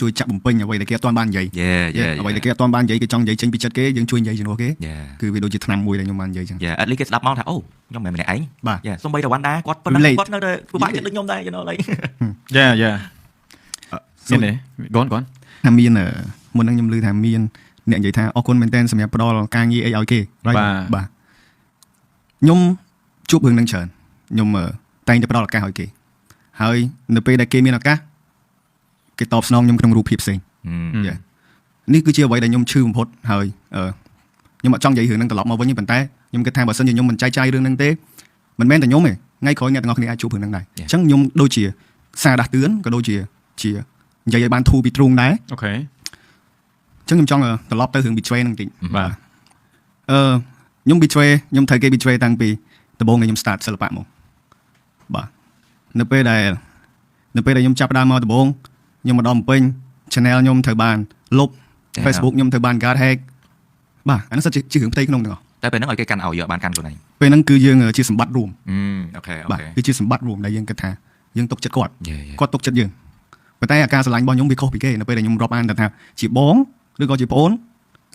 ជួយចាក់បំពេញអ្វីដែលគេអត់ទាន់បាននិយាយ Yeah. អ្វីដែលគេអត់ទាន់បាននិយាយគេចង់និយាយចេញពីចិត្តគេយើងជួយនិយាយជំនួសគេ Yeah. គឺវាដូចជាថ្នាំមួយដែលខ្ញុំបាននិយាយចឹង Yeah, at least គេស្ដាប់មកថាអូខ្ញុំមិនមែនម្នាក់ឯង បាទ Yeah, សូម្បីតែវណ្ណដាគាត់ប៉ុណ្ណឹង Relate. គាត់នៅតែពិបាកចិត្តដូចខ្ញុំដែរ like Yeah, មានទេ go on, go on. ថាមានមុនហ្នឹងខ្ញុំឮថាមានអ្នកនិយាយថាអរគុណមែនទែនសម្រាប់ផ្ដល់ការងារអីឲ្យគេ right? បាទ បាទខ្ញុំជួបរឿងហ្នឹងច្រើនខ្ញុំតែងតែផ្ដល់ឱកាសឲ្យគេហើយនៅពេលដែលគេមានឱកាសគេតបស្នងខ្ញុំក្នុងរូបភាពផ្សេង Yeah. នេះគឺជាអ្វីដែលខ្ញុំឈឺបំផុតហើយខ្ញុំអត់ចង់និយាយរឿងហ្នឹងត្រឡប់មកវិញទេប៉ុន្តែខ្ញុំគិតថាបើសិនជាខ្ញុំមិនចែកចាយរឿងហ្នឹងទេមិនមែនតែខ្ញុំទេថ្ងៃក្រោយអ្នកទាំងអស់គ្នាអាចជួបរឿងហ្នឹងដែរអញ្ចឹងខ្ញុំដូចជាសារដាស់តឿនក៏ដូចជាជានិយាយឲ្យបានធូរពីទ្រូងដែរ អញ្ចឹងខ្ញុំចង់ត្រឡប់ទៅរឿង betray ហ្នឹងបន្តិច បាទ ខ្ញុំ betray ខ្ញុំត្រូវគេ betray តាំងពីដំបូងដែលខ្ញុំ start សិល្បៈមកបាទនៅពេលដែលខ្ញុំចាប់ផ្ដើមមកដំបូងខ្ញុំមកដល់ភ្នំពេញ channel ខ្ញុំត្រូវបានលុប Damn. Facebook ខ្ញុំត្រូវបាន got hack បាទអានោះសិតជាជារឿងផ្ទៃក្នុងទាំងអស់ តែពេលហ្នឹងឲ្យគេកាន់ឲ្យយកបានកាន់ខ្លួនឯង ពេលហ្នឹងគឺយើងជាសម្បត្តិរួម Okay. បាទគឺជាសម្បត្តិរួមដែលយើងគិតថាយើងទុកចិត្តគាត់ Yeah. គាត់ទុកចិត្តយើងប៉ុន្តែអាការស្រឡាញ់របស់ខ្ញុំវាខុសពីគេនៅពេលដែលខ្ញុំរាប់អានតែថាជាបងឬក៏ជាប្អូន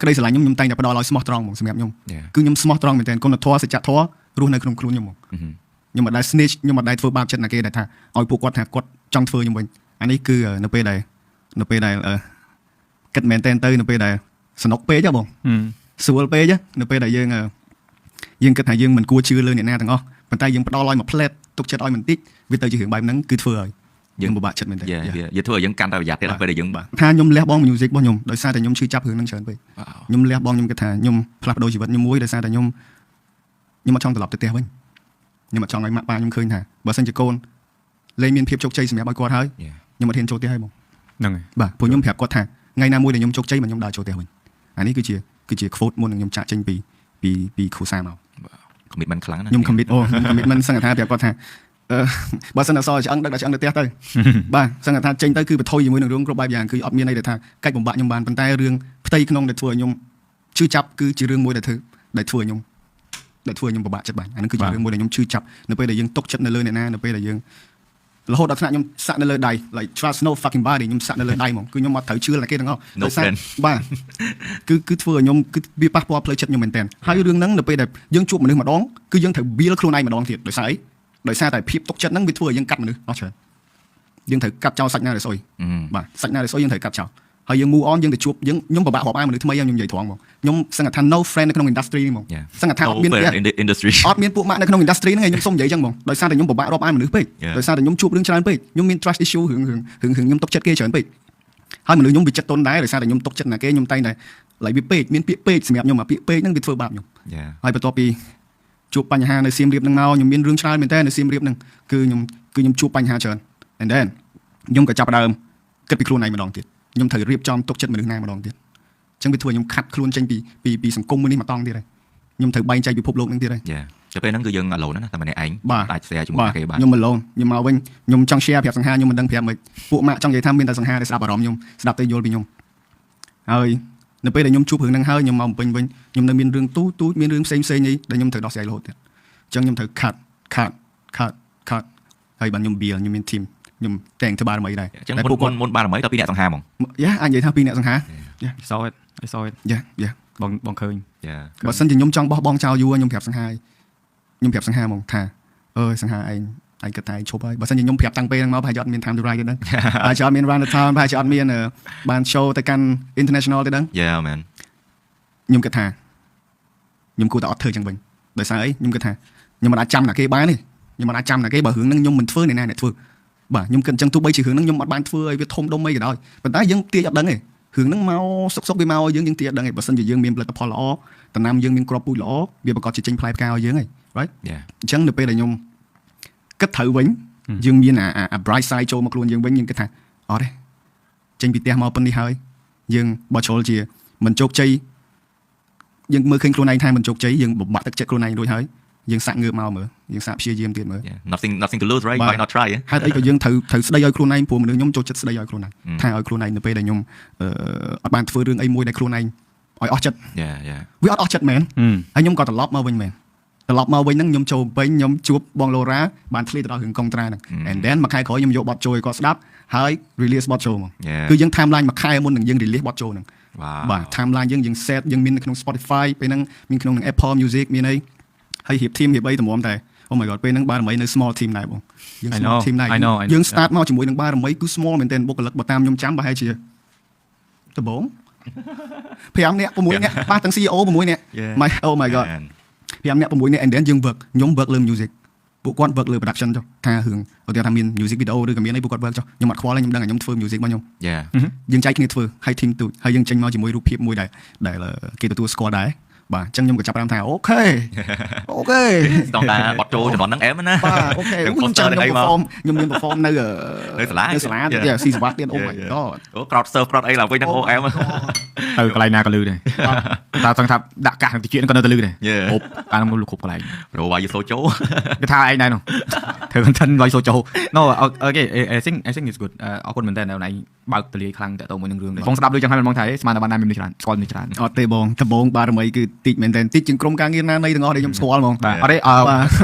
ក្តីស្រឡាញ់ខ្ញុំខ្ញុំតែងតែផ្ដល់ឲ្យស្មោះត្រង់ហ្មងសម្រាប់ខ្ញុំ គឺខ្ញុំស្មោះត្រង់មែនទែនគុណធម៌សច្ចធម៌រស់នៅក្នុងខ្លួនខ្ញុំហ្មងខ្ញុំមិនដែល snitch ខ្ញុំមិនដែលធ្វើបាបចិត្តណាគេដែលថាឲ្យពួកគាត់ថាគាត់ចង់ធ្វើខ្ញុំវិញអានេះគឺនៅពេលដែលគិតមែនទែនទៅនៅពេលដែលសនុកពេកហ៎បងស្រួលពេកហ៎នៅពេលដែលយើងយើងគិតថាយើងមិនគួរជឿលើអ្នកណាទាំងអស់ប៉ុន្តែយើងផ្ដល់ឲ្យមួយផ្លែតទុកចិត្តឲ្យបន្តិចវាទៅជារឿងបែបហ្នឹងគឺធ្វើឲ្យយើងពិបាកចិត្តមែនទែន Yeah, វាធ្វើឲ្យយើងកាន់តែប្រយ័ត្នទៀតដល់ពេលដែលយើង បាទថាខ្ញុំលះបង់ music របស់ខ្ញុំដោយសារតែខ្ញុំឈឺចាប់រឿងហ្នឹងច្រើនពេកខ្ញុំលះបង់ខ្ញុំគិតថាខ្ញុំផ្លាស់ប្ដូរជីវិតខ្ញុំមួយដោយសារតែខ្ញុំខ្ញុំអត់ចង់ត្រឡប់ទៅផ្ទះវិញខ្ញុំអត់ចង់ឲ្យម៉ាក់ប៉ាខ្ញុំឃើញថាបើសិនជាកូនលែងមានភាពជោគជ័យសម្រាប់ឲ្យគាត់ហើយ ខ្ញុំអត់ហ៊ានចូលផ្ទះហើយបង ហ្នឹងហើយ បាទព្រោះខ្ញុំប្រាប់គាត់ថាថ្ងៃណាមួយដែលខ្ញុំជោគជ័យមិនខ្ញុំដើរចូលផ្ទះវិញអានេះគឺជា quote មុននឹងខ្ញុំចាក់ចេញពីគ្រួសារមក Commitment ខ្លាំងណាស់ ខ្ញុំ commit អូខ្ញុំ commitment សឹងថាប្រាប់គាត់ថាបើសិនអសល់ឆ្អឹងដឹកដល់ឆ្អឹងទៅផ្ទះទៅ បាទសឹងថាចេញទៅគឺបថុយជាមួយនឹងរឿងគ្រប់បែបយ៉ាងគឺអត់មានអីដែលថាកាច់បំបាក់ខ្ញុំបានប៉ុន្តែរឿងផ្ទៃក្នុងដែលធ្វើឲ្យខ្ញុំឈឺចាប់គឺជារឿងមួយដែលធ្វើឲ្យខ្ញុំពិបាកចិត្តបានអានឹងគឺជារឿងមួយដែលខ្ញុំឈឺចាប់នៅពេលដែលយើងទុកចិត្តនៅលើអ្នកណានៅពេលដែលយើងរហូតដល់ថ្នាក់ខ្ញុំសាក់នៅលើដៃ like trust no fucking body ខ្ញុំសាក់នៅលើដៃហ្មងគឺខ្ញុំអត់ត្រូវជឿតែគេទាំងអស់ No friend. បាទគឺធ្វើឲ្យខ្ញុំគឺវាប៉ះពាល់ផ្លូវចិត្តខ្ញុំមែនទែនហើយរឿងហ្នឹងនៅពេលដែលយើងជួបមនុស្សម្ដងគឺយើងត្រូវ build ខ្លួនឯងម្ដងទៀតដោយសារអីដោយសារតែភាពទុកចិត្តហ្នឹងវាធ្វើឲ្យយើងកាត់មនុស្សអស់ច្រើនយើងត្រូវកាត់ចោលសាច់ណាដែលស្អុយ បាទសាច់ណាដែលស្អុយយើងត្រូវកាត់ចោលហើយយើង move on យើងទៅជួបយើងខ្ញុំពិបាករាប់អានមនុស្សថ្មីខ្ញុំនិយាយត្រង់ហ្មងខ្ញុំសឹងថា no friend នៅក្នុង industry នេះហ្មង សឹងថាអត់មាន No friend in the industry. អត់មានពួកម៉ាក់នៅក្នុង industry ហ្នឹងឯងខ្ញុំសុំនិយាយចឹងហ្មងដោយសារតែខ្ញុំពិបាករាប់អានមនុស្សពេក ដោយសារតែខ្ញុំជួបរឿងច្រើនពេកខ្ញុំមាន trust issue រឿងខ្ញុំទុកចិត្តគេច្រើនពេកហើយមនុស្សខ្ញុំវាចិត្តតុនដែរដោយសារតែខ្ញុំទុកចិត្តណាគេខ្ញុំតែងតែ like វាពេកមានពាក្យពេកសម្រាប់ខ្ញុំអាពាក្យពេកហ្នឹងវាធ្វើបាបខ្ញុំ ហើយបន្ទាប់ពីជួបបញ្ហានៅសៀមរាបហ្នឹងមកខ្ញុំមានរឿងច្រើនមែនតើនៅសៀមរាបហ្នឹងគឺខ្ញុំជួបបញ្ហាច្រើន and then ខ្ញុំក៏ចាប់ផ្ដើមគិតពីខ្លួនឯងម្ដងទៀតខ្ញុំត្រូវរៀបចំទុកចិត្តមនុស្សណាម្ដងទៀតអញ្ចឹងវាធ្វើឲ្យខ្ញុំខាត់ខ្លួនចេញពីសង្គមមួយនេះមកតង់ទៀតហើយខ្ញុំត្រូវបែងចែកពិភពលោកហ្នឹងទៀតហើយ Yeah, តែពេលហ្នឹងគឺយើង alone ណាតែម្នាក់ឯង បាទ អាច share ជាមួយ បាទ គេបាន ខ្ញុំ alone ខ្ញុំមកវិញខ្ញុំចង់ share ប្រាប់សង្ហាខ្ញុំមិនដឹងប្រាប់មិនពួកម៉ាក់ចង់និយាយថាមានតែសង្ហាដែលស្ដាប់អារម្មណ៍ខ្ញុំស្ដាប់ទៅយល់ពីខ្ញុំហើយនៅពេលដែលខ្ញុំជួបរឿងហ្នឹងហើយខ្ញុំមកបំពេញវិញខ្ញុំនៅមានរឿងទូទូចមានរឿងផ្សេងផ្សេងអីដែលខ្ញុំត្រូវដោះស្រាយរហូតទៀតអញ្ចឹងខ្ញុំត្រូវ cut cut cut cut ហើយបានខ្ញុំ build ខ្ញុំមាន team ខ្ញុំតែងធ្វើបារមីដែរ អញ្ចឹងមុនមុនមុនបារមីដល់ពីអ្នកសង្ហាហ្មង Yeah, អាចនិយាយថាពីអ្នកសង្ហា I saw it, I saw it. Yeah. បងបងឃើញ Yeah. បើសិនជាខ្ញុំចង់បោះបង់ចោលយូរខ្ញុំប្រាប់សង្ហាខ្ញុំប្រាប់សង្ហាហ្មងថាអើយសង្ហាឯងឯងគិតថាឯងឈប់ហើយបើសិនជាខ្ញុំប្រាប់តាំងពេលហ្នឹងមកប្រហែលជាអត់មាន time to ride ទេដឹង ប្រហែលជាអត់មាន run the town ប្រហែលជាអត់មានបាន show ទៅកាន់ international ទេដឹង Yeah, man. ខ្ញុំគិតថាខ្ញុំគួរតែអត់ធ្វើចឹងវិញដោយសារអីខ្ញុំគិតថាខ្ញុំមិនអាចចាំណាគេបានទេខ្ញុំមិនអាចចាំណាគេបើរឿងហ្នឹងខ្ញុំមិនធ្វើអ្នកណាអ្នកធ្វើបាទខ្ញុំគិតអញ្ចឹងទោះបីជារឿងហ្នឹងខ្ញុំអត់បានធ្វើឲ្យវាធំដុំអីក៏ដោយប៉ុន្តែយើងទាញអត់ដឹងទេរឿងហ្នឹងមកសុកសុកវាមកឲ្យយើងយើងទាញអត់ដឹងទេបើសិនជាយើងមានផលិតផលល្អតំណាំយើងមានគ្រាប់ពូជល្អវាប្រកាសជាចេញផ្លែផ្កាឲ្យយើងហើយ right? Yeah. អញ្ចឹងនៅពេលដែលខ្ញុំគិតត្រូវវិញយើងមានអា bright side ចូលមកខ្លួនយើងវិញយើងគិតថាអត់ទេចេញពីផ្ទះមកប៉ុណ្នេះហើយយើងបើជ្រុលជាមិនជោគជ័យយើងមើលឃើញខ្លួនឯងថាមិនជោគជ័យយើងបំបាក់ទឹកចិត្តខ្លួនឯងរួចហើយយើងសាក់ងើបមកមើលយើងសាកព្យាយាមទៀតមើល Yeah, nothing to lose, right? បាទ Why not try, eh? ហេតុអីក៏យើងត្រូវស្ដីឲ្យខ្លួនឯងព្រោះមនុស្សខ្ញុំចូលចិត្តស្ដីឲ្យខ្លួនឯងថាឲ្យខ្លួនឯងនៅពេលដែលខ្ញុំអត់បានធ្វើរឿងអីមួយដែលខ្លួនឯងឲ្យអស់ចិត្ត Yeah. វាអត់អស់ចិត្តមែនហើយខ្ញុំក៏ត្រឡប់មកវិញមែន ត្រឡប់មកវិញហ្នឹងខ្ញុំចូលពេញខ្ញុំជួបបងឡូរ៉ាបានធ្លាយទៅដល់រឿងកុងត្រាហ្នឹង and then មួយខែក្រោយខ្ញុំយកបទចូលឲ្យគាត់ស្ដាប់ហើយ release បទចូលមក គឺយើង timeline មួយខែមុននឹងយើង release បទចូលហ្នឹង បាទ timeline យើងយើង set យើងមាននៅក្នុង Spotify ពេលហ្នឹងមានក្នុងនឹង Apple Music មានអីហើយរៀប team រៀបអីតម្រាំតែ Oh my god ពេលហ្នឹងបារមីនៅ small team ដែរបងយើង I small know, team ដែរ I know, I know. យើង start មកជាមួយនឹងបារមីគឺ small មែនទែនបុគ្គលិកបើតាមខ្ញុំចាំប្រហែលជាដំបូង5នាក់6នាក់ប៉ះទាំង CEO 6នាក់ My oh my god 5នាក់6នាក់ and then យើង work ខ្ញុំ work លើ music ពួកគាត់ work លើ production ចុះថារឿងឧទាហរណ៍ថាមាន music video ឬក៏មានអីពួកគាត់ work ចុះខ្ញុំអត់ខ្វល់ទេខ្ញុំដឹងថាខ្ញុំធ្វើ music របស់ខ្ញុំ យើងចែកគ្នាធ្វើហើយ team ទូចហើយយើងចេញមកជាមួយរូបភាពមួយដែលដែលគេទទួលស្គាល់ដែរបាទអញ្ចឹងខ្ញុំក៏ចាប់ផ្ដើមថា okay okay ស្តង់ដារបត់ចូលជំនាន់ហ្នឹងអែមណា បាទ okay ទាំង ខ្ញុំចាំ poster ខ្ញុំ ទាំងអីមក perform ខ្ញុំមាន perform នៅ នៅសាលា នៅសាលាទៀតស៊ីសវត្តទៀត Oh my god អូ crowd surf crowd អីឡើងវិញហ្នឹងអូអែម ទៅកន្លែងណាក៏លឺដែរតែសឹងថាដាក់កាសនឹងតិចក៏នៅតែលឺដែរ Yeah. អូកាលនោះលុបគ្រប់កន្លែង Bro, why you so ចូល គេថាឯងដែរនោះធ្វើ content វាយសូចូល No, okay, I think it's good. អរគុណមែនតើណៃបើកទលាយខ្លាំងតាក់ទងមួយនឹងរឿងនេះបងស្ដាប់ដូចចឹងហើយមិនបងថាស្មានតែបានណាមានច្រើនស្គាល់មានច្រើន អត់ទេបងដំបងបារមីគឺតិចមែនតើតិចជាងក្រុមការងារណានៃទាំងអស់ដែលខ្ញុំស្គាល់ហ្មង បាទអត់ទេអឺ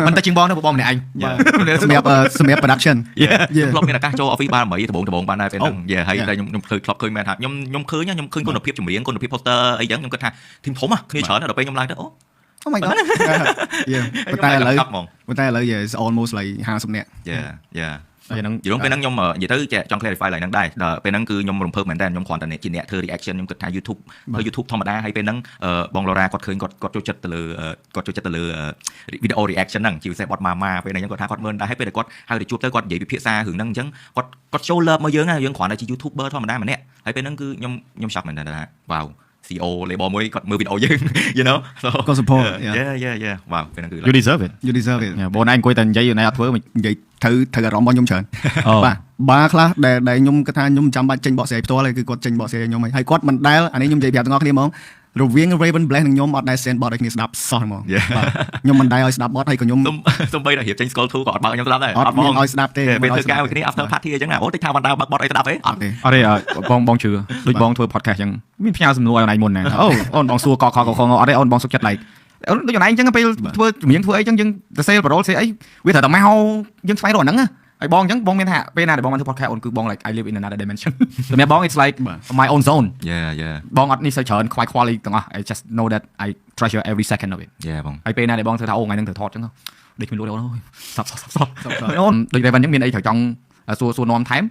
មិនតែជាងបងទេបងម្នាក់ឯង បាទសម្រាប់ production. ខ្ញុំធ្លាប់មានឱកាសចូល office បារមីដំបងដំបងបានដែរពេលហ្នឹង Yeah ហើយ Yeah. តែខ្ញុំខ្ញុំឃើញធ្លាប់ឃើញមែនថាខ្ញុំខ្ញុំឃើញខ្ញុំឃើញគុណភាពចម្រៀងគុណភាព poster អីចឹងខ្ញុំគិតថា team ធំគ្នាច្រើនដល់ពេលខ្ញុំឡើងទៅអូ Oh my god, yeah ប៉ុន្តែឥឡូវ ខ្ញុំហ្មង ប៉ុន្តែឥឡូវ yeah, it's almost like 50នាក់ Yeah. ហើយហ្នឹង និយាយពេលហ្នឹងខ្ញុំនិយាយទៅចេះចង់ clarify ឡើងហ្នឹងដែរដល់ពេលហ្នឹងគឺខ្ញុំរំភើបមែនតើខ្ញុំគ្រាន់តែជាអ្នកធ្វើ reaction ខ្ញុំគិតថា YouTube ធ្វើ YouTube ធម្មតាហើយពេលហ្នឹងបង Laura គាត់ឃើញគាត់គាត់ចូលចិត្តទៅលើគាត់ចូលចិត្តទៅលើ video reaction ហ្នឹងជាពិសេសបទ Mama ពេលហ្នឹងគាត់ថាគាត់មើលដែរហើយពេលដែលគាត់ហៅទៅជួបទៅគាត់និយាយពិភាក្សារឿងហ្នឹងអញ្ចឹងគាត់គាត់ show love មកយើងយើងគ្រាន់តែជា YouTuber ធម្មតាម្នាក់ហើយពេលហ្នឹងគឺខ្ញុំខ្ញុំ shock មែនតើថា wow CEO label មួយគាត់មើលវីដេអូយើង so ក៏ support. Yeah, wow ពេលហ្នឹងគឺ You deserve it. You deserve it. បងឯងអង្គុយតែនិយាយណៃអត់ធ្វើមិន និយាយត្រូវត្រូវអារម្មណ៍របស់ខ្ញុំច្រើន អូ បាទបាខ្លះដែលដែលខ្ញុំគិតថាខ្ញុំចាំបាច់ចេញបកស្រាយផ្ទាល់ហើយគឺគាត់ចេញបកស្រាយឲ្យខ្ញុំហើយហើយគាត់មិនដែលអានេះខ្ញុំនិយាយប្រាប់ទាំងអស់គ្នាហ្មងរវាង Raven Bless និងខ្ញុំអត់ដែល send បទឲ្យគ្នាស្ដាប់សោះហ្មងបាទខ្ញុំមិនដែលឲ្យស្ដាប់បទហើយក៏ខ្ញុំ សុំសំបីដល់រៀបចេញ Skull 2ក៏អត់បើកខ្ញុំស្ដាប់ដែរ អត់មានឲ្យស្ដាប់ទេ ពេលធ្វើការមួយគ្នា after party អញ្ចឹងណាអូតិចថាវណ្ណដាបើកបទអីស្ដាប់អីអត់ ទេ អត់ទេបងបងជឿដូចបងធ្វើ podcast អញ្ចឹងមានផ្ញើសំណួរឲ្យអូនឯងមុនណាអូអូនបងសួរកខកខអត់ទេអូនបងសុខចិត្ត like ដូចអូនឯងអញ្ចឹងពេលធ្វើចម្រៀងធ្វើអីអញ្ចឹងយើងទៅសេប្រូលសេអីវាត្រូវតែមកយើងស្វែងរកអាហ្នឹងហើយបងអញ្ចឹងបងមានថាពេលណាដែលបងបានធ្វើ podcast អូនគឺបង like I live in another dimension សម្រាប់បង it's like my own zone. Yeah. បងអត់នេះសូវច្រើនខ្វាយខ្វល់អីទាំងអស់ I just know that I treasure every second of it. Yeah បង ហើយពេលណាដែលបងធ្វើថាអូថ្ងៃហ្នឹងត្រូវថតអញ្ចឹងដូចគ្មានលក់ទេអូនអើយសប់សប់សប់សប់អូនដូច Raven អញ្ចឹងមានអីត្រូវចង់សួរសួរនាំថែម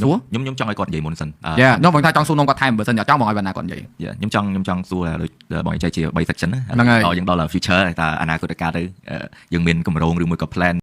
សួរ ខ្ញុំខ្ញុំចង់ឲ្យគាត់និយាយមុនសិន Yeah ខ្ញុំបងថាចង់សួរនាំគាត់ថែមបើសិនជាចង់បងឲ្យវណ្ណាគាត់និយាយ ខ្ញុំចង់ខ្ញុំចង់សួរដូចបងចែកជា3 section ណា ហ្នឹងហើយ ដល់យើងដល់ future តើអនាគតកាលទៅយើងមានកម្រងឬមួយក៏ plan